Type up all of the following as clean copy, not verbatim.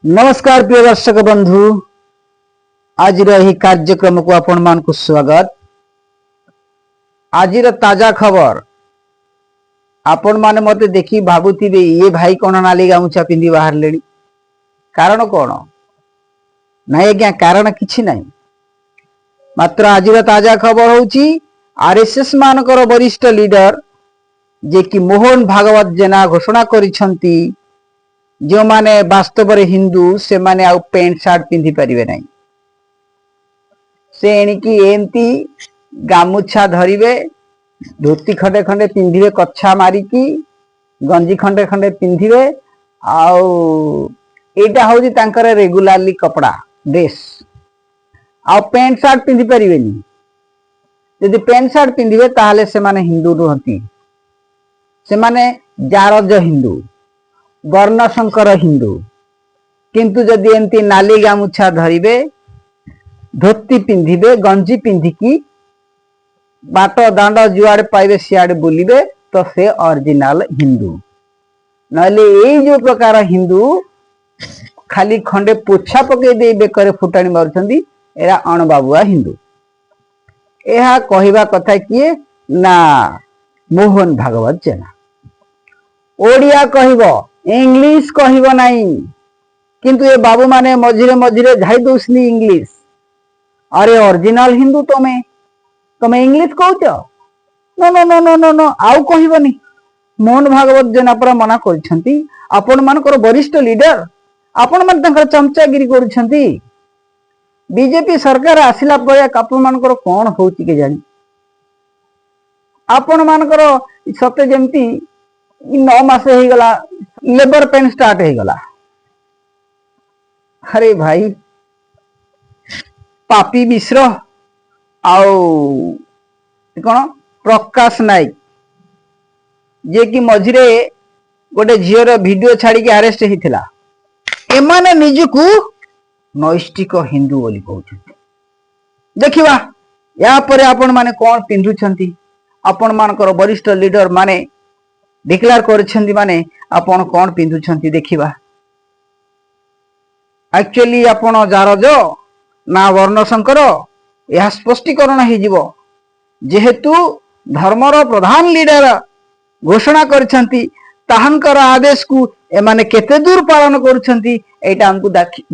ନମସ୍କାର ପ୍ରିୟ ଦର୍ଶକ ବନ୍ଧୁ, ଆଜିର ଏହି କାର୍ଯ୍ୟକ୍ରମକୁ ଆପଣମାନଙ୍କୁ ସ୍ୱାଗତ। ଆଜିର ତାଜା ଖବର, ଆପଣମାନେ ମତେ ଦେଖି ଭାବୁଥିବେ, ଇଏ ଭାଇ କଣ ନାଲି ଗାମୁଛା ପିନ୍ଧି ବାହାରିଲେଣି, କାରଣ କଣ? ନାଇଁ ଆଜ୍ଞା, କାରଣ କିଛି ନାହିଁ। ମାତ୍ର ଆଜିର ତାଜା ଖବର ହଉଛି, ଆରଏସଏସ ମାନଙ୍କର ବରିଷ୍ଠ ଲିଡର ଯେ କି ମୋହନ ଭାଗବତ ଜେନା ଘୋଷଣା କରିଛନ୍ତି, ଯେଉଁମାନେ ବାସ୍ତବରେ ହିନ୍ଦୁ ସେମାନେ ଆଉ ପ୍ୟାଣ୍ଟ ସାର୍ଟ ପିନ୍ଧି ପାରିବେ ନାହିଁ। ସେ ଏଣିକି ଏମିତି ଗାମୁଛା ଧରିବେ, ଧୋତି ଖଣ୍ଡେ ଖଣ୍ଡେ ପିନ୍ଧିବେ, କଛା ମାରିକି ଗଞ୍ଜି ଖଣ୍ଡେ ଖଣ୍ଡେ ପିନ୍ଧିବେ। ଆଉ ଏଇଟା ହଉଛି ତାଙ୍କର ରେଗୁଲାରଲି କପଡା, ଡ୍ରେସ୍। ଆଉ ପ୍ୟାଣ୍ଟ ସାର୍ଟ ପିନ୍ଧି ପାରିବେନି। ଯଦି ପ୍ୟାଣ୍ଟ ସାର୍ଟ ପିନ୍ଧିବେ, ତାହେଲେ ସେମାନେ ହିନ୍ଦୁ ନୁହନ୍ତି, ସେମାନେ ଜାରଜ ହିନ୍ଦୁ, ବର୍ଣ୍ଣଶଙ୍କର ହିନ୍ଦୁ। କିନ୍ତୁ ଯଦି ଏମିତି ନାଲି ଗାମୁଛା ଧରିବେ, ଧୋତି ପିନ୍ଧିବେ, ଗଞ୍ଜି ପିନ୍ଧିକି ବାଟ ଦାଣ୍ଡ ଯୁଆଡେ ପାଇବେ ସିଆଡେ ବୁଲିବେ, ତ ସେ ଅରିଜିନାଲ ହିନ୍ଦୁ। ନହେଲେ ଏଇ ଯୋଉ ପ୍ରକାର ହିନ୍ଦୁ ଖାଲି ଖଣ୍ଡେ ପୋଛା ପକେଇ ଦେଇ ବେକରେ ଫୁଟାଣି ମାରୁଛନ୍ତି, ଏରା ଅଣବାବୁଆ ହିନ୍ଦୁ। ଏହା କହିବା କଥା କିଏ ନା ମୋହନ ଭାଗବତ ଜେନା। ଓଡିଆ କହିବ, ଇଂଲିଶ କହିବ ନାହିଁ। କିନ୍ତୁ ଏ ବାବୁ ମାନେ ମଝିରେ ମଝିରେ ଝାଡ଼ି ଦଉଛନ୍ତି ଇଂଲିଶ। ଆରେ, ଅରିଜିନାଲ ହିନ୍ଦୁ ତମେ, ତମେ ଇଂଲିଶ କହୁଛ? No, no, no, no, no, no, ଆଉ କହିବନି। ମୋହନ ଭାଗବତ ଜେନା ପରା ମନା କରିଛନ୍ତି। ଆପଣ ମାନଙ୍କର ବରିଷ୍ଠ ଲିଡର, ଆପଣ ମାନେ ତାଙ୍କର ଚମଚାଗିରି କରୁଛନ୍ତି। ବିଜେପି ସରକାର ଆସିଲା ପରେ ଆପଣ ମାନଙ୍କର କଣ ହଉଛି କେଜାଣି? ଆପଣ ମାନଙ୍କର ସତେ ଯେମିତି 9 ମାସ ହେଇଗଲା, ଲେବର ପେନ୍ ଷ୍ଟାର୍ଟ ହେଇଗଲା। ଆରେ ଭାଇ, ପାପି ମିଶ୍ର ଆଉ କଣ ପ୍ରକାଶ ନାଇକ, ଯିଏକି ମଝିରେ ଗୋଟେ ଝିଅର ଭିଡିଓ ଛାଡିକି ଆରେଷ୍ଟ ହେଇଥିଲା, ଏମାନେ ନିଜକୁ ନୈଷ୍ଠିକ ହିନ୍ଦୁ ବୋଲି କହୁଛନ୍ତି। ଦେଖିବା, ୟା ପରେ ଆପଣ ମାନେ କଣ ପିନ୍ଧୁଛନ୍ତି। ଆପଣ ମାନଙ୍କର ବରିଷ୍ଠ ଲିଡର ମାନେ ଡିକ୍ଲେୟାର କରିଛନ୍ତି ମାନେ ଆପଣ କଣ ପିନ୍ଧୁଛନ୍ତି ଦେଖିବା। ଆକ୍ଚୁଆଲି ଆପଣ ଜାରଜ ନା ବର୍ଣ୍ଣଶଙ୍କର, ଏହା ସ୍ପଷ୍ଟୀକରଣ ହେଇଯିବ। ଯେହେତୁ ଧର୍ମର ପ୍ରଧାନ ଲିଡର ଘୋଷଣା କରିଛନ୍ତି, ତାହାଙ୍କର ଆଦେଶକୁ ଏମାନେ କେତେ ଦୂର ପାଳନ କରୁଛନ୍ତି, ଏଇଟା ଆମକୁ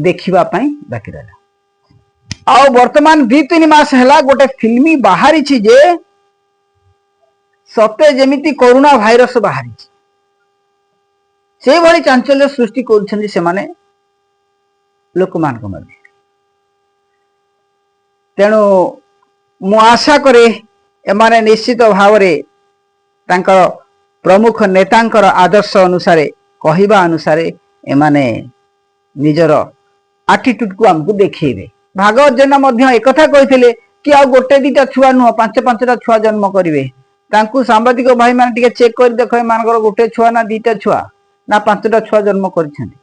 ଦେଖିବା ପାଇଁ ବାକି ରହିଲା। ଆଉ ବର୍ତ୍ତମାନ 2-3 ମାସ ହେଲା ଗୋଟେ ଫିଲ୍ମ ବାହାରିଛି ଯେ ସତେ ଯେମିତି କରୋନା ଭାଇରସ ବାହାରିଛି, ସେଇଭଳି ଚାଞ୍ଚଲ୍ୟ ସୃଷ୍ଟି କରୁଛନ୍ତି ସେମାନେ ଲୋକମାନଙ୍କ ମଧ୍ୟରେ। ତେଣୁ ମୁଁ ଆଶା କରେ, ଏମାନେ ନିଶ୍ଚିତ ଭାବରେ ତାଙ୍କର ପ୍ରମୁଖ ନେତାଙ୍କର ଆଦର୍ଶ ଅନୁସାରେ, କହିବା ଅନୁସାରେ ଏମାନେ ନିଜର ଆଟିଟ୍ୟୁଡକୁ ଆମକୁ ଦେଖେଇବେ। ଭାଗବତ ଜେନା ମଧ୍ୟ ଏକଥା କହିଥିଲେ କି ଆଉ ଗୋଟେ ଦିଟା ଛୁଆ ନୁହଁ, ପାଞ୍ଚ ପାଞ୍ଚଟା ଛୁଆ ଜନ୍ମ କରିବେ। ତାଙ୍କୁ ସାମ୍ବାଦିକ ଭାଇମାନେ ଟିକେ ଚେକ୍ କରି ଦେଖ, ଏମାନଙ୍କର ଗୋଟେ ଛୁଆ ନା ଦିଟା ଛୁଆ ନା ପାଞ୍ଚଟା ଛୁଆ ଜନ୍ମ କରିଛନ୍ତି।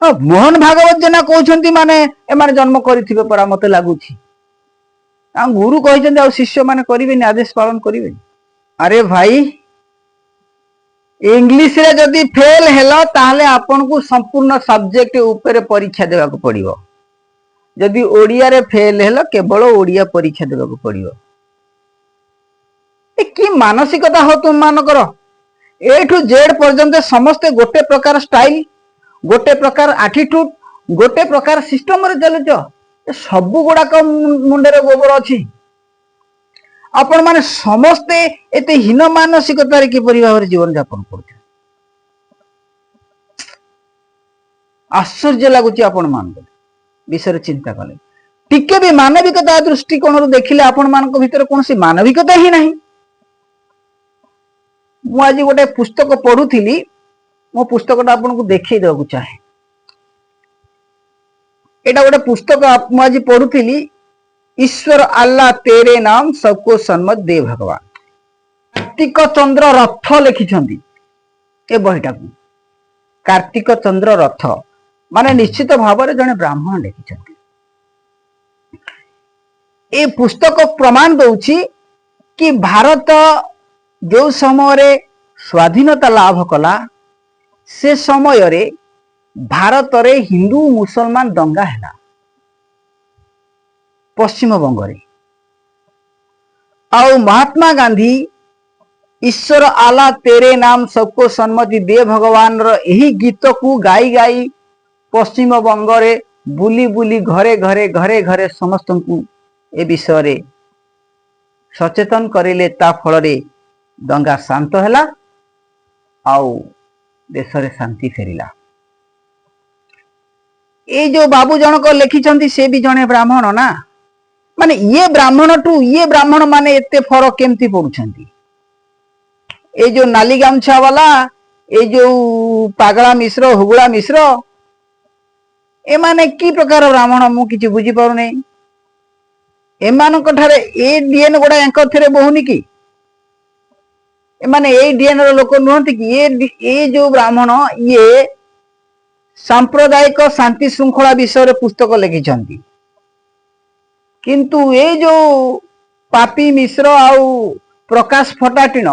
ହଁ, ମୋହନ ଭାଗବତ ଜେନା କହୁଛନ୍ତି ମାନେ ଏମାନେ ଜନ୍ମ କରିଥିବେ ପରା ମତେ ଲାଗୁଛି। ଆଉ ଗୁରୁ କହିଛନ୍ତି, ଆଉ ଶିଷ୍ୟ ମାନେ କରିବେନି, ଆଦେଶ ପାଳନ କରିବେନି? ଆରେ ଭାଇ, ଇଂଲିଶରେ ଯଦି ଫେଲ ହେଲ, ତାହେଲେ ଆପଣଙ୍କୁ ସମ୍ପୂର୍ଣ୍ଣ ସବଜେକ୍ଟ ଉପରେ ପରୀକ୍ଷା ଦେବାକୁ ପଡିବ। ଯଦି ଓଡିଆରେ ଫେଲ ହେଲ, କେବଳ ଓଡିଆ ପରୀକ୍ଷା ଦେବାକୁ ପଡିବ। ଏ କି ମାନସିକତା ହଉ ତୁମମାନଙ୍କର? ଏ ଠୁ ଜେଡ୍ ପର୍ଯ୍ୟନ୍ତ ସମସ୍ତେ ଗୋଟେ ପ୍ରକାର ଷ୍ଟାଇଲ, ଗୋଟେ ପ୍ରକାର ଆଟିଟ୍ୟୁଡ, ଗୋଟେ ପ୍ରକାର ସିଷ୍ଟମରେ ଚାଲୁଛ। ଏ ସବୁ ଗୁଡାକ ମୁଣ୍ଡରେ ଗୋବର ଅଛି। ଆପଣ ମାନେ ସମସ୍ତେ ଏତେ ହୀନ ମାନସିକତାରେ କିପରି ଭାବରେ ଜୀବନ ଯାପନ କରୁଛନ୍ତି, ଆଶ୍ଚର୍ଯ୍ୟ ଲାଗୁଛି। ଆପଣ ମାନଙ୍କ ବିଷୟରେ ଚିନ୍ତା କଲେ, ଟିକେ ବି ମାନବିକତା ଦୃଷ୍ଟିକୋଣରୁ ଦେଖିଲେ, ଆପଣ ମାନଙ୍କ ଭିତରେ କୌଣସି ମାନବିକତା ହିଁ ନାହିଁ। ମୁଁ ଆଜି ଗୋଟେ ପୁସ୍ତକ ପଢୁଥିଲି। ମୋ ପୁସ୍ତକଟା ଆପଣଙ୍କୁ ଦେଖେଇ ଦେବାକୁ ଚାହେଁ। ଏଇଟା ଗୋଟେ ପୁସ୍ତକ ମୁଁ ଆଜି ପଢୁଥିଲି, ईश्वर अल्लाह तेरे नाम, सबको सन्मत दे भगवान। କାର୍ତ୍ତିକ ଚନ୍ଦ୍ର ରଥ ଲେଖିଛନ୍ତି ଏ ବହିଟାକୁ। କାର୍ତ୍ତିକ ଚନ୍ଦ୍ର ରଥ ମାନେ ନିଶ୍ଚିତ ଭାବରେ ଜଣେ ବ୍ରାହ୍ମଣ ଲେଖିଛନ୍ତି। ଏ ପୁସ୍ତକ ପ୍ରମାଣ ଦଉଛି କି ଭାରତ ଯୋଉ ସମୟରେ ସ୍ୱାଧୀନତା ଲାଭ କଲା, ସେ ସମୟରେ ଭାରତରେ ହିନ୍ଦୁ ମୁସଲମାନ ଦଙ୍ଗା ହେଲା ପଶ୍ଚିମବଙ୍ଗରେ। ଆଉ ମହାତ୍ମା ଗାନ୍ଧୀ "ଈଶ୍ୱର ଆଲ୍ଲା ତେରେ ନାମ, ସବକୋ ସନ୍ମତି ଦେ ଭଗବାନର" ଏହି ଗୀତକୁ ଗାଇ ଗାଇ ପଶ୍ଚିମବଙ୍ଗରେ ବୁଲି ବୁଲି ଘରେ ଘରେ ଘରେ ଘରେ ସମସ୍ତଙ୍କୁ ଏ ବିଷୟରେ ସଚେତନ କରିଲେ। ତା ଫଳରେ ଦଙ୍ଗା ଶାନ୍ତ ହେଲା ଆଉ ଦେଶରେ ଶାନ୍ତି ଫେରିଲା। ଏଇ ଯୋଉ ବାବୁ ଜଣକ ଲେଖିଛନ୍ତି, ସେ ବି ଜଣେ ବ୍ରାହ୍ମଣ ନା? ମାନେ ଇଏ ବ୍ରାହ୍ମଣଠୁ ଇଏ ବ୍ରାହ୍ମଣ ମାନେ ଏତେ ଫରକ କେମିତି ପଡୁଛନ୍ତି? ଏଇ ଯୋଉ ନାଲି ଗାମୁଛା ବାଲା, ଏଇ ଯୋଉ ପାଗଳା ମିଶ୍ର, ହୁଗୁଳା ମିଶ୍ର, ଏମାନେ କି ପ୍ରକାର ବ୍ରାହ୍ମଣ, ମୁଁ କିଛି ବୁଝିପାରୁନି। ଏମାନଙ୍କ ଠାରେ ଏ ଡିଏନଏ ଗୁଡା ୟାଙ୍କ ବହୁନି କି? ଏମାନେ ଏଇ ଡିଏନଏ ର ଲୋକ ନୁହନ୍ତି କି? ଏ ଯୋଉ ବ୍ରାହ୍ମଣ, ଇଏ ସାମ୍ପ୍ରଦାୟିକ ଶାନ୍ତି ଶୃଙ୍ଖଳା ବିଷୟରେ ପୁସ୍ତକ ଲେଖିଛନ୍ତି। କିନ୍ତୁ ଏଇ ଯୋଉ ପାପି ମିଶ୍ର ଆଉ ପ୍ରକାଶ ଫଟାଟିଣ,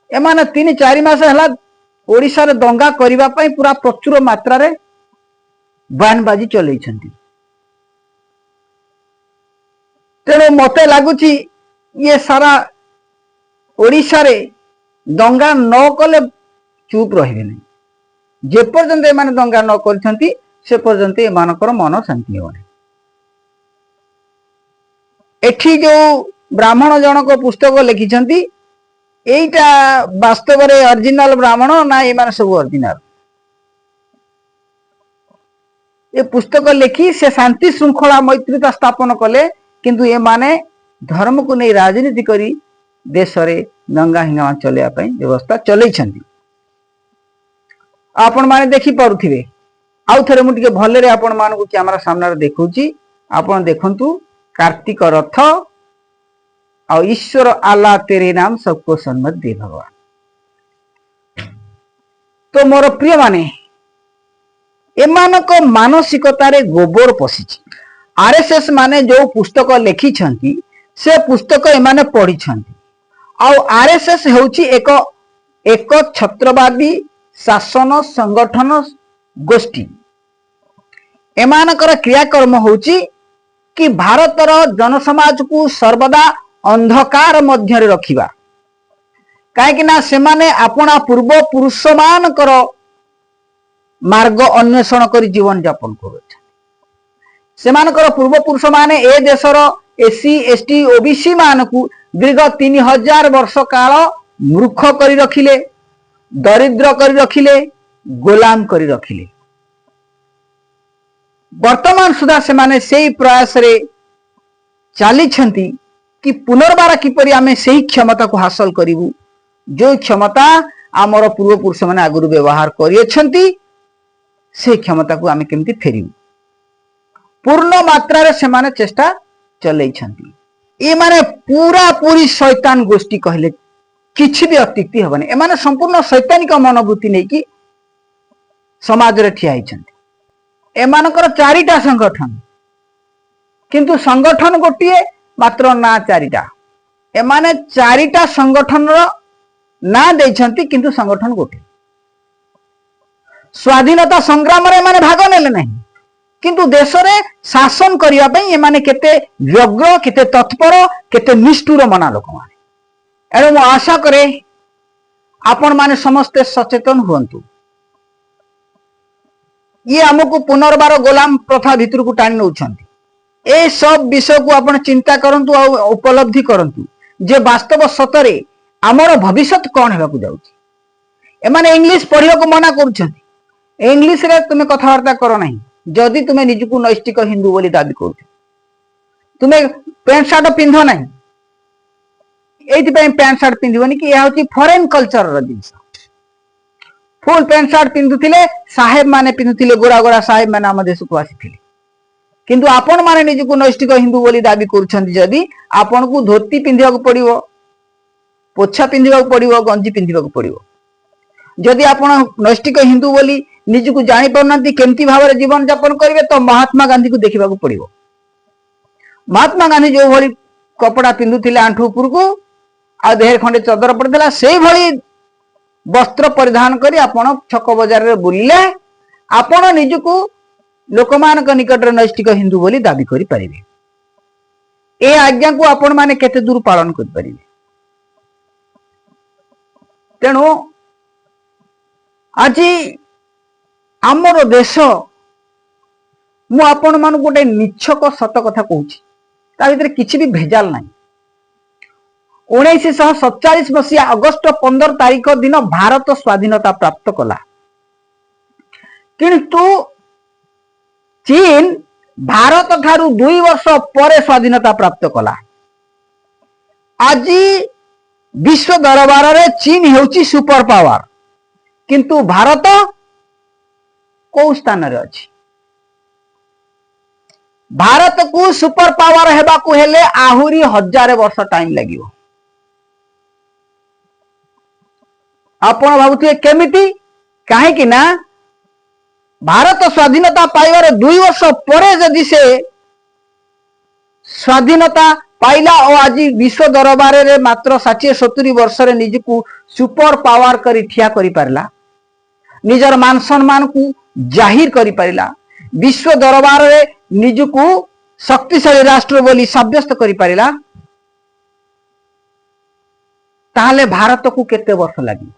ଏମାନେ 3-4 ମାସ ହେଲା ଓଡିଶାରେ ଦଙ୍ଗା କରିବା ପାଇଁ ପୁରା ପ୍ରଚୁର ମାତ୍ରାରେ ବୟାନବାଜି ଚଲେଇଛନ୍ତି। ତେଣୁ ମତେ ଲାଗୁଛି, ଇଏ ସାରା ଓଡିଶାରେ ଦଙ୍ଗା ନ କଲେ ଚୁପ୍ ରହିବେ ନାହିଁ। ଯେପର୍ଯ୍ୟନ୍ତ ଏମାନେ ଦଙ୍ଗା ନ କରିଛନ୍ତି, ସେ ପର୍ଯ୍ୟନ୍ତ ଏମାନଙ୍କର ମନ ଶାନ୍ତି ହେବ ନାହିଁ। ଏଠି ଯୋଉ ବ୍ରାହ୍ମଣ ଜଣକ ପୁସ୍ତକ ଲେଖିଛନ୍ତି, ଏଇଟା ବାସ୍ତବରେ ଅରିଜିନାଲ ବ୍ରାହ୍ମଣ ନା ଏମାନେ ସବୁ ଅରିଜିନାଲ? ଏ ପୁସ୍ତକ ଲେଖି ସେ ଶାନ୍ତି ଶୃଙ୍ଖଳା ମୈତ୍ରୀତା ସ୍ଥାପନ କଲେ, କିନ୍ତୁ ଏମାନେ ଧର୍ମକୁ ନେଇ ରାଜନୀତି କରି ଦେଶରେ ଦଙ୍ଗା ହିଙ୍ଗାମା ଚଲେଇବା ପାଇଁ ବ୍ୟବସ୍ଥା ଚଲେଇଛନ୍ତି। ଆପଣମାନେ ଦେଖିପାରୁଥିବେ। ଆଉ ଥରେ ମୁଁ ଟିକେ ଭଲରେ ଆପଣମାନଙ୍କୁ କ୍ୟାମେରା ସାମ୍ନାରେ ଦେଖୁଛି, ଆପଣ ଦେଖନ୍ତୁ। କାର୍ତ୍ତିକ ରଥ ଆଉ "ଈଶ୍ୱର ଆଲ୍ଲା ତେରେ ନାମ, ସବକୋ ସନ୍ମତ ଦେ ଭଗବାନ"। ତ ମୋର ପ୍ରିୟ ମାନେ, ଏମାନଙ୍କ ମାନସିକତାରେ ଗୋବର ପଶିଛି। ଆରଏସଏସ ମାନେ ଯୋଉ ପୁସ୍ତକ ଲେଖିଛନ୍ତି, ସେ ପୁସ୍ତକ ଏମାନେ ପଢିଛନ୍ତି। ଆଉ ଆରଏସଏସ ହେଉଛି ଏକ ଏକ ଛତ୍ରବାଦୀ ଶାସନ ସଂଗଠନ ଗୋଷ୍ଠୀ। ଏମାନଙ୍କର କ୍ରିୟାକର୍ମ ହଉଛି କି ଭାରତର ଜନସମାଜକୁ ସର୍ବଦା ଅନ୍ଧକାର ମଧ୍ୟରେ ରଖିବା। କାହିଁକି ନା ସେମାନେ ଆପଣା ପୂର୍ବ ପୁରୁଷ ମାନଙ୍କର ମାର୍ଗ ଅନ୍ୱେଷଣ କରି ଜୀବନ ଯାପନ କରୁଅଛନ୍ତି। ସେମାନଙ୍କର ପୂର୍ବପୁରୁଷ ମାନେ ଏ ଦେଶର ଏସସି, ଏସଟି, ଓବିସି ମାନଙ୍କୁ ଦୀର୍ଘ 3000 ବର୍ଷ କାଳ ମୂର୍ଖ କରି ରଖିଲେ, ଦରିଦ୍ର କରି ରଖିଲେ, ଗୋଲାମ କରି ରଖିଲେ। ବର୍ତ୍ତମାନ ସୁଦ୍ଧା ସେମାନେ ସେଇ ପ୍ରୟାସରେ ଚାଲିଛନ୍ତି କି ପୁନର୍ବାର କିପରି ଆମେ ସେଇ କ୍ଷମତାକୁ ହାସଲ କରିବୁ, ଯୋଉ କ୍ଷମତା ଆମର ପୂର୍ବପୁରୁଷ ମାନେ ଆଗରୁ ବ୍ୟବହାର କରିଅଛନ୍ତି, ସେଇ କ୍ଷମତାକୁ ଆମେ କେମିତି ଫେରିବୁ। ପୂର୍ଣ୍ଣ ମାତ୍ରାରେ ସେମାନେ ଚେଷ୍ଟା ଚଲେଇଛନ୍ତି। ଏମାନେ ପୁରାପୁରି ଶୈତାନ ଗୋଷ୍ଠୀ କହିଲେ କିଛି ବି ଅତ୍ୟୁକ୍ତି ହେବନି। ଏମାନେ ସମ୍ପୂର୍ଣ୍ଣ ଶୈତାନିକ ମନୋବୃତ୍ତି ନେଇକି ସମାଜରେ ଠିଆ ହେଇଛନ୍ତି। ଏମାନଙ୍କର ଚାରିଟା ସଂଗଠନ, କିନ୍ତୁ ସଂଗଠନ ଗୋଟିଏ, ମାତ୍ର ନାଁ ଚାରିଟା। ଏମାନେ ଚାରିଟା ସଂଗଠନର ନାଁ ଦେଇଛନ୍ତି, କିନ୍ତୁ ସଂଗଠନ ଗୋଟିଏ। ସ୍ୱାଧୀନତା ସଂଗ୍ରାମରେ ଏମାନେ ଭାଗ ନେଲେ ନାହିଁ, କିନ୍ତୁ ଦେଶରେ ଶାସନ କରିବା ପାଇଁ ଏମାନେ କେତେ ବ୍ୟଗ୍ର, କେତେ ତତ୍ପର, କେତେ ନିଷ୍ଠୁର ମନା ଲୋକମାନେ। ଏଣୁ ମୁଁ ଆଶା କରେ, ଆପଣମାନେ ସମସ୍ତେ ସଚେତନ ହୁଅନ୍ତୁ। ଇଏ ଆମକୁ ପୁନର୍ବାର ଗୋଲାମ ପ୍ରଥା ଭିତରକୁ ଟାଣି ନେଉଛନ୍ତି। ଏ ସବ ବିଷୟକୁ ଆପଣ ଚିନ୍ତା କରନ୍ତୁ ଆଉ ଉପଲବ୍ଧି କରନ୍ତୁ ଯେ ବାସ୍ତବ ସତରେ ଆମର ଭବିଷ୍ୟତ କଣ ହେବାକୁ ଯାଉଛି। ଏମାନେ ଇଂଲିଶ ପଢିବାକୁ ମନା କରୁଛନ୍ତି। ଇଂଲିଶରେ ତୁମେ କଥାବାର୍ତ୍ତା କର ନାହିଁ, ଯଦି ତୁମେ ନିଜକୁ ନୈଷ୍ଠିକ ହିନ୍ଦୁ ବୋଲି ଦାବି କରୁଛ। ତୁମେ ପ୍ୟାଣ୍ଟ ସାର୍ଟ ପିନ୍ଧ ନାହିଁ। ଏଇଥିପାଇଁ ପ୍ୟାଣ୍ଟ ସାର୍ଟ ପିନ୍ଧିବନି କି ଏହା ହଉଛି ଫରେନ କଲଚରର ଜିନିଷ। ଫୁଲ ପ୍ୟାଣ୍ଟ ସାର୍ଟ ପିନ୍ଧୁଥିଲେ ସାହେବ ମାନେ, ପିନ୍ଧୁଥିଲେ ଗୋରା ଗୋରା ସାହେବ ମାନେ ଆମ ଦେଶକୁ ଆସିଥିଲେ। କିନ୍ତୁ ଆପଣ ମାନେ ନିଜକୁ ନୈଷ୍ଠିକ ହିନ୍ଦୁ ବୋଲି ଦାବି କରୁଛନ୍ତି ଯଦି, ଆପଣଙ୍କୁ ଧୋତି ପିନ୍ଧିବାକୁ ପଡିବ, ପୋଛା ପିନ୍ଧିବାକୁ ପଡିବ, ଗଞ୍ଜି ପିନ୍ଧିବାକୁ ପଡିବ। ଯଦି ଆପଣ ନୈଷ୍ଠିକ ହିନ୍ଦୁ ବୋଲି ନିଜକୁ ଜାଣିପାରୁନାହାନ୍ତି, କେମିତି ଭାବରେ ଜୀବନ ଯାପନ କରିବେ, ତ ମହାତ୍ମା ଗାନ୍ଧୀକୁ ଦେଖିବାକୁ ପଡିବ। ମହାତ୍ମା ଗାନ୍ଧୀ ଯୋଉଭଳି କପଡା ପିନ୍ଧୁଥିଲେ ଆଣ୍ଠୁ ଉପରକୁ ଆଉ ଦେହରେ ଖଣ୍ଡେ ଚଦର ପଡିଥିଲା, ସେଇଭଳି ବସ୍ତ୍ର ପରିଧାନ କରି ଆପଣ ଛକ ବଜାରରେ ବୁଲିଲେ ଆପଣ ନିଜକୁ ଲୋକମାନଙ୍କ ନିକଟରେ ନୈଷ୍ଠିକ ହିନ୍ଦୁ ବୋଲି ଦାବି କରିପାରିବେ। ଏ ଆଜ୍ଞାକୁ ଆପଣ ମାନେ କେତେ ଦୂର ପାଳନ କରିପାରିବେ? ତେଣୁ ଆଜି ଆମର ଦେଶ, ମୁଁ ଆପଣମାନଙ୍କୁ ଗୋଟେ ନିଛକ ସତ କଥା କହୁଛି, ତା ଭିତରେ କିଛି ବି ଭେଜାଲ ନାହିଁ। 1947 ମସିହା ଅଗଷ୍ଟ 15 ତାରିଖ ଦିନ ଭାରତ ସ୍ୱାଧୀନତା ପ୍ରାପ୍ତ କଲା, କିନ୍ତୁ ଚୀନ ଭାରତ ଠାରୁ 2 ବର୍ଷ ପରେ ସ୍ୱାଧୀନତା ପ୍ରାପ୍ତ କଲା। ଆଜି ବିଶ୍ୱ ଦରବାରରେ ଚୀନ ହେଉଛି ସୁପର ପାୱାର, କିନ୍ତୁ ଭାରତ କୋଉ ସ୍ଥାନରେ ଅଛି? ଭାରତକୁ ସୁପର ପାୱାର ହେବାକୁ ହେଲେ ଆହୁରି 1000 ବର୍ଷ ଟାଇମ ଲାଗିବ। ଆପଣ ଭାବୁଥିବେ କେମିତି? କାହିଁକି ନା ଭାରତ ସ୍ୱାଧୀନତା ପାଇବାର 2 ବର୍ଷ ପରେ ଯଦି ସେ ସ୍ୱାଧୀନତା ପାଇଲା ଓ ଆଜି ବିଶ୍ୱ ଦରବାରରେ ମାତ୍ର 60-70 ବର୍ଷରେ ନିଜକୁ ସୁପର ପାୱାର କରି ଠିଆ କରିପାରିଲା, ନିଜର ମାନ ସମ୍ମାନକୁ ଜାହିର କରିପାରିଲା, ବିଶ୍ୱ ଦରବାରରେ ନିଜକୁ ଶକ୍ତିଶାଳୀ ରାଷ୍ଟ୍ର ବୋଲି ସାବ୍ୟସ୍ତ କରିପାରିଲା, ତାହେଲେ ଭାରତକୁ କେତେ ବର୍ଷ ଲାଗିବ?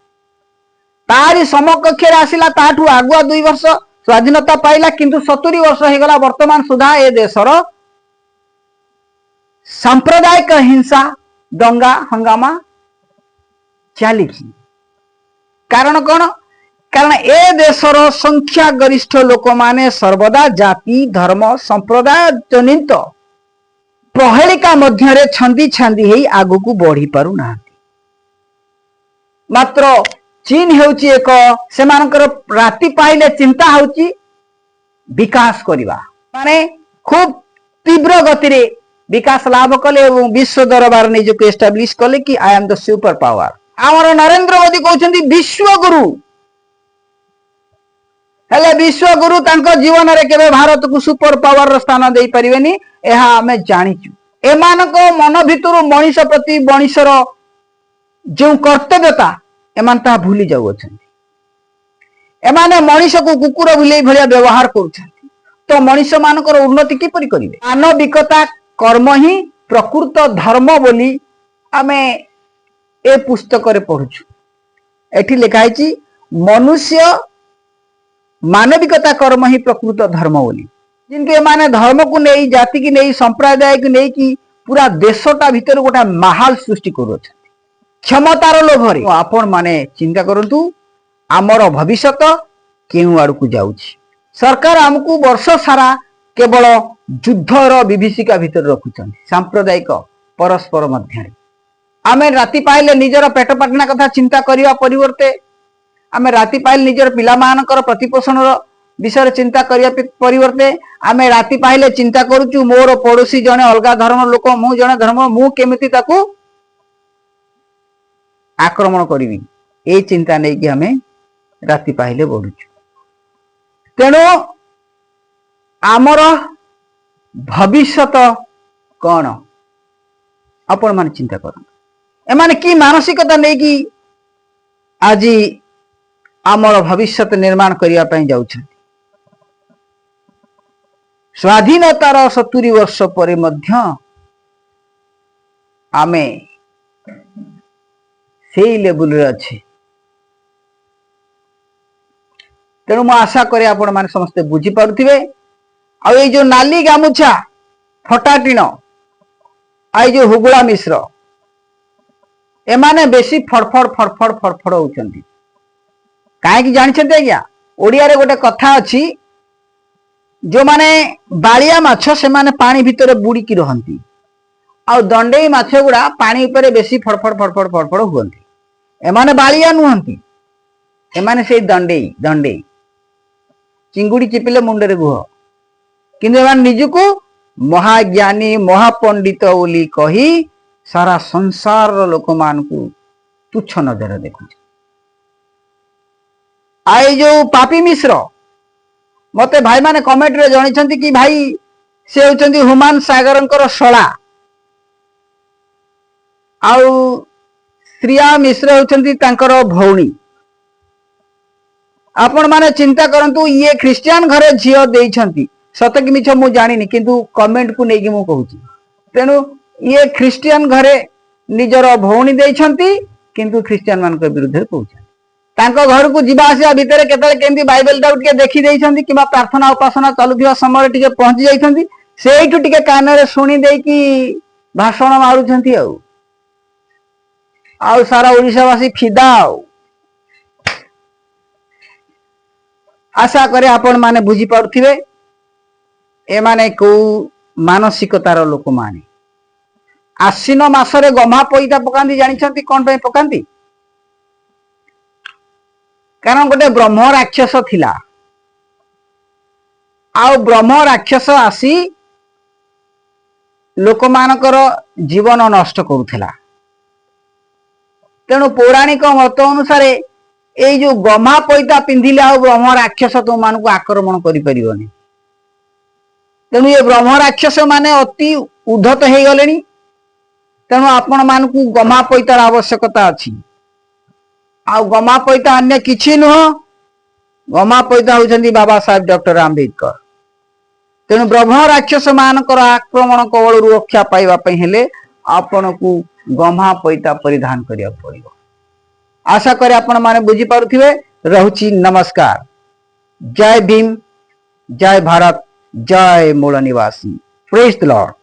ତାରି ସମକକ୍ଷରେ ଆସିଲା, ତାଠୁ ଆଗୁଆ 2 ବର୍ଷ ସ୍ୱାଧୀନତା ପାଇଲା, କିନ୍ତୁ 70 ବର୍ଷ ହେଇଗଲା, ବର୍ତ୍ତମାନ ସୁଦ୍ଧା ଏ ଦେଶର ସାମ୍ପ୍ରଦାୟିକ ହିଂସା, ଦଙ୍ଗା, ହଙ୍ଗାମା ଚାଲିଛି। କାରଣ କଣ? କାରଣ ଏ ଦେଶର ସଂଖ୍ୟା ଗରିଷ୍ଠ ଲୋକମାନେ ସର୍ବଦା ଜାତି, ଧର୍ମ, ସମ୍ପ୍ରଦାୟ ଜନିତ ପ୍ରହେଳିକା ମଧ୍ୟରେ ଛନ୍ଦି ଛାନ୍ଦି ହେଇ ଆଗକୁ ବଢି ପାରୁନାହାନ୍ତି। ମାତ୍ର ଚୀନ ହେଉଛି ଏକ, ସେମାନଙ୍କର ରାତି ପାଇଲେ ଚିନ୍ତା ହେଉଛି ବିକାଶ କରିବା। ମାନେ ଖୁବ ତୀବ୍ର ଗତିରେ ବିକାଶ ଲାଭ କଲେ ଏବଂ ବିଶ୍ୱ ଦରବାର ନିଜକୁ ଏଷ୍ଟାବ୍ଲିଶ କଲେ କି "I am the super power"। ଆମର ନରେନ୍ଦ୍ର ମୋଦୀ କହୁଛନ୍ତି ବିଶ୍ୱଗୁରୁ। ହେଲେ ବିଶ୍ୱଗୁରୁ ତାଙ୍କ ଜୀବନରେ କେବେ ଭାରତକୁ ସୁପର ପାୱାରର ସ୍ଥାନ ଦେଇପାରିବେନି, ଏହା ଆମେ ଜାଣିଛୁ। ଏମାନଙ୍କ ମନ ଭିତରୁ ମଣିଷ ପ୍ରତି ମଣିଷର ଯେଉଁ କର୍ତ୍ତବ୍ୟତା, ଏମାନେ ତାହା ଭୁଲି ଯାଉଅଛନ୍ତି। ଏମାନେ ମଣିଷକୁ କୁକୁର ବିଲେଇ ଭଳିଆ ବ୍ୟବହାର କରୁଛନ୍ତି, ତ ମଣିଷ ମାନଙ୍କର ଉନ୍ନତି କିପରି କରିବେ? ମାନବିକତା କର୍ମ ହିଁ ପ୍ରକୃତ ଧର୍ମ ବୋଲି ଆମେ ଏ ପୁସ୍ତକରେ ପଢୁଛୁ। ଏଠି ଲେଖା ହେଇଛି, ମନୁଷ୍ୟ ମାନବିକତା କର୍ମ ହିଁ ପ୍ରକୃତ ଧର୍ମ ବୋଲି। କିନ୍ତୁ ଏମାନେ ଧର୍ମକୁ ନେଇ, ଜାତିକି ନେଇ, ସମ୍ପ୍ରଦାୟକୁ ନେଇକି ପୁରା ଦେଶଟା ଭିତରେ ଗୋଟେ ମାହୋଲ ସୃଷ୍ଟି କରୁଅଛନ୍ତି କ୍ଷମତାର ଲୋଭରେ। ଆପଣ ମାନେ ଚିନ୍ତା କରନ୍ତୁ, ଆମର ଭବିଷ୍ୟତ କେଉଁ ଆଡକୁ ଯାଉଛି? ସରକାର ଆମକୁ ବର୍ଷ ସାରା କେବଳ ଯୁଦ୍ଧର ବିଭୀଷିକା ଭିତରେ ରଖୁଛନ୍ତି, ସାମ୍ପ୍ରଦାୟିକ ପରସ୍ପର ମଧ୍ୟରେ। ଆମେ ରାତି ପାଇଲେ ନିଜର ପେଟ ପାଟଣା କଥା ଚିନ୍ତା କରିବା ପରିବର୍ତ୍ତେ, ଆମେ ରାତି ପାଇଲେ ନିଜର ପିଲାମାନଙ୍କର ପ୍ରତିପୋଷଣର ବିଷୟରେ ଚିନ୍ତା କରିବା ପରିବର୍ତ୍ତେ, ଆମେ ରାତି ପାଇଲେ ଚିନ୍ତା କରୁଛୁ, ମୋର ପଡୋଶୀ ଜଣେ ଅଲଗା ଧର୍ମ ଲୋକ, ମୁଁ ଜଣେ ଧର୍ମ, ମୁଁ କେମିତି ତାକୁ ଆକ୍ରମଣ କରିବି, ଏଇ ଚିନ୍ତା ନେଇକି ଆମେ ରାତି ପାଇଲେ ବଢୁଛୁ। ତେଣୁ ଆମର ଭବିଷ୍ୟତ କଣ, ଆପଣମାନେ ଚିନ୍ତା କରନ୍ତୁ। ଏମାନେ କି ମାନସିକତା ନେଇକି ଆଜି ଆମର ଭବିଷ୍ୟତ ନିର୍ମାଣ କରିବା ପାଇଁ ଯାଉଛନ୍ତି? ସ୍ୱାଧୀନତାର 70 ବର୍ଷ ପରେ ମଧ୍ୟ ଆମେ ସେଇ ଲେବୁଲରେ ଅଛେ। ତେଣୁ ମୁଁ ଆଶା କରେ ଆପଣମାନେ ସମସ୍ତେ ବୁଝିପାରୁଥିବେ। ଆଉ ଏଇ ଯୋଉ ନାଲି ଗାମୁଛା, ଫଟା ଟିଣ, ଆଉ ଏଇ ଯୋଉ ହୁଗୁଳା ମିଶ୍ର, ଏମାନେ ବେଶୀ ଫଡଫଡ ଫଡଫଡ ଫଡଫଡ ହଉଛନ୍ତି କାହିଁକି ଜାଣିଛନ୍ତି ଆଜ୍ଞା? ଓଡିଆରେ ଗୋଟେ କଥା ଅଛି, ଯୋଉମାନେ ବାଳିଆ ମାଛ ସେମାନେ ପାଣି ଭିତରେ ବୁଡିକି ରହନ୍ତି, ଆଉ ଦଣ୍ଡେଇ ମାଛ ଗୁଡା ପାଣି ଉପରେ ବେଶୀ ଫଡଫଡ ଫଡଫଡ ଫଡଫଡ ହୁଅନ୍ତି। ଏମାନେ ବାଳିଆ ନୁହନ୍ତି, ଏମାନେ ସେଇ ଦଣ୍ଡେଇ। ଦଣ୍ଡେଇ ଚିଙ୍ଗୁଡି ଚିପିଲେ ମୁଣ୍ଡରେ ଗୁହ। କିନ୍ତୁ ଏମାନେ ନିଜକୁ ମହାଜ୍ଞାନୀ, ମହାପଣ୍ଡିତ ବୋଲି କହି ସାରା ସଂସାରର ଲୋକମାନଙ୍କୁ ତୁଚ୍ଛ ନଜର ଦେଖୁଛି। ଆଉ ଏଇ ଯୋଉ ପାପି ମିଶ୍ର, ମତେ ଭାଇମାନେ କମେଣ୍ଟରେ ଜଣେଇଛନ୍ତି କି ଭାଇ, ସେ ହଉଛନ୍ତି ହୁମାନ ସାଗରଙ୍କର ଶଳା ଆଉ ଶ୍ରିୟା ମିଶ୍ର ହେଉଛନ୍ତି ତାଙ୍କର ଭଉଣୀ। ଆପଣ ମାନେ ଚିନ୍ତା କରନ୍ତୁ, ଇଏ ଖ୍ରୀଷ୍ଟିଆନ ଘରେ ଝିଅ ଦେଇଛନ୍ତି। ସତ କି ମିଛ ମୁଁ ଜାଣିନି, କିନ୍ତୁ କମେଣ୍ଟକୁ ନେଇକି ମୁଁ କହୁଛି। ତେଣୁ ଇଏ ଖ୍ରୀଷ୍ଟିଆନ ଘରେ ନିଜର ଭଉଣୀ ଦେଇଛନ୍ତି, କିନ୍ତୁ ଖ୍ରୀଷ୍ଟିଆନ ମାନଙ୍କ ବିରୁଦ୍ଧରେ କହୁଛନ୍ତି। ତାଙ୍କ ଘରକୁ ଯିବା ଆସିବା ଭିତରେ କେତେବେଳେ କେମିତି ବାଇବେଲଟାକୁ ଟିକେ ଦେଖି ଦେଇଛନ୍ତି କିମ୍ବା ପ୍ରାର୍ଥନା ଉପାସନା ଚାଲୁଥିବା ସମୟରେ ଟିକେ ପହଞ୍ଚି ଯାଇଛନ୍ତି, ସେଇଠୁ ଟିକେ କାନରେ ଶୁଣି ଦେଇକି ଭାଷଣ ମାରୁଛନ୍ତି। ଆଉ ସାରା ଓଡିଶାବାସୀ ଫିଦା। ଆଉ ଆଶା କରେ ଆପଣ ମାନେ ବୁଝିପାରୁଥିବେ ଏମାନେ କୋଉ ମାନସିକତାର ଲୋକମାନେ। ଆଶ୍ୱିନ ମାସରେ ଗହ୍ମା ପଇତା ପକାନ୍ତି, ଜାଣିଛନ୍ତି କଣ ପାଇଁ ପକାନ୍ତି? କାରଣ ଗୋଟେ ବ୍ରହ୍ମ ରାକ୍ଷସ ଥିଲା, ଆଉ ବ୍ରହ୍ମ ରାକ୍ଷସ ଆସି ଲୋକମାନଙ୍କର ଜୀବନ ନଷ୍ଟ କରୁଥିଲା। ତେଣୁ ପୌରାଣିକ ମତ ଅନୁସାରେ ଏଇ ଯୋଉ ଗହ୍ମା ପଇତା ପିନ୍ଧିଲେ ଆଉ ବ୍ରହ୍ମ ରାକ୍ଷସ ତୁମମାନଙ୍କୁ ଆକ୍ରମଣ କରିପାରିବନି। ତେଣୁ ଏ ବ୍ରହ୍ମ ରାକ୍ଷସ ମାନେ ଅତି ଉଦ୍ଧତ ହେଇଗଲେଣି। ତେଣୁ ଆପଣ ମାନଙ୍କୁ ଗହ୍ମା ପଇତାର ଆବଶ୍ୟକତା ଅଛି। ଆଉ ଗହ୍ମା ପଇତା ଅନ୍ୟ କିଛି ନୁହଁ, ଗହ୍ମା ପଇତା ହଉଛନ୍ତି ବାବା ସାହେବ ଡକ୍ଟର ଆମ୍ବେଦକର। ତେଣୁ ବ୍ରହ୍ମ ରାକ୍ଷସ ମାନଙ୍କର ଆକ୍ରମଣ କବଳରୁ ରକ୍ଷା ପାଇବା ପାଇଁ ହେଲେ ଆପଣଙ୍କୁ ଗହ୍ମା ପଇତା ପରିଧାନ କରିବାକୁ ପଡିବ। ଆଶା କରେ ଆପଣ ମାନେ ବୁଝିପାରୁଥିବେ। ରହୁଛି, ନମସ୍କାର। ଜୟ ଭୀମ, ଜୟ ଭାରତ, ଜୟ ମୂଳ ନିବାସୀ। Praise the Lord.